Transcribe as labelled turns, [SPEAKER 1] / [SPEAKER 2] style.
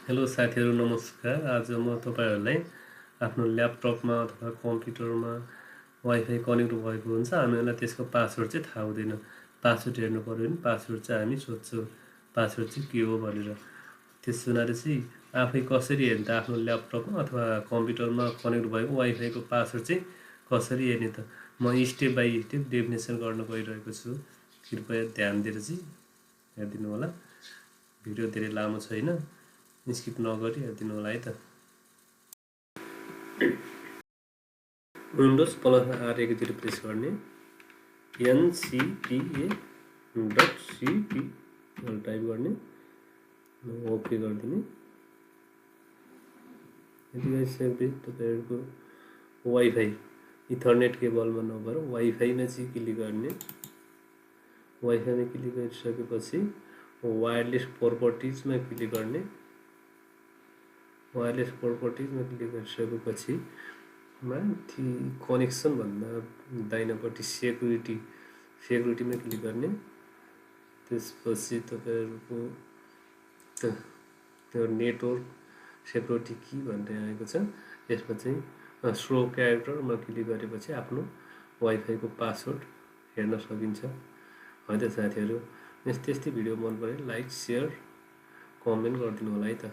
[SPEAKER 1] Hello साथीहरू नमस्कार। आज म तपाईहरुलाई आफ्नो ल्यापटपमा अथवा कम्प्युटरमा वाइफाई कनेक्ट भएको हुन्छ, हामीलाई त्यसको पासवर्ड चाहिँ थाहा हुँदैन। पासवर्ड हेर्नु पर्यो भने पासवर्ड चाहिँ हामी सोध्छौँ पासवर्ड चाहिँ के हो भनेर। त्यस हुनाले चाहिँ आफै कसरी हेर्ने आफ्नो ल्यापटपमा अथवा कम्प्युटरमा कनेक्ट भएको वाइफाईको पासवर्ड चाहिँ कसरी हेर्ने त म स्टेप बाइ स्टेप डेफिनेसन गर्न गइरहेको छु। कृपया ध्यान दिएर चाहिँ हेरिदिनु होला। भिडियो धेरै लामो छैन, स्किप नगरी हेरिदिनु होला है त। विन्डोज प्लस आर एकतिर प्रेस गर्ने, ncpa.cp टाइप गर्ने, ओके गरिदिने। यति गरिसकेपछि तपाईहरुको वाइफाई इथरनेट केबलमा नभएर वाइफाईमा चाहिँ क्लिक गर्ने। वाइफाईमा क्लिक गरिसकेपछि वायरलेस प्रपर्टिजमा क्लिक गर्ने। वायरलेस प्रपर्टिजमा क्लिक गरिसकेपछि माथि कनेक्सन भन्दा दाहिनेपट्टि सेक्युरिटीमा क्लिक गर्ने। त्यसपछि तपाईहरुको त्यो नेटवर्क सेक्युरिटी की भन्ने आएको छ, यसमा चाहिँ स्लो क्यारेक्टरमा क्लिक गरेपछि आफ्नो वाइफाईको पासवर्ड हेर्न सकिन्छ। है त साथीहरु, यस्तै भिडियो मन परे लाइक शेयर कमेन्ट गरिदिनु होला है त।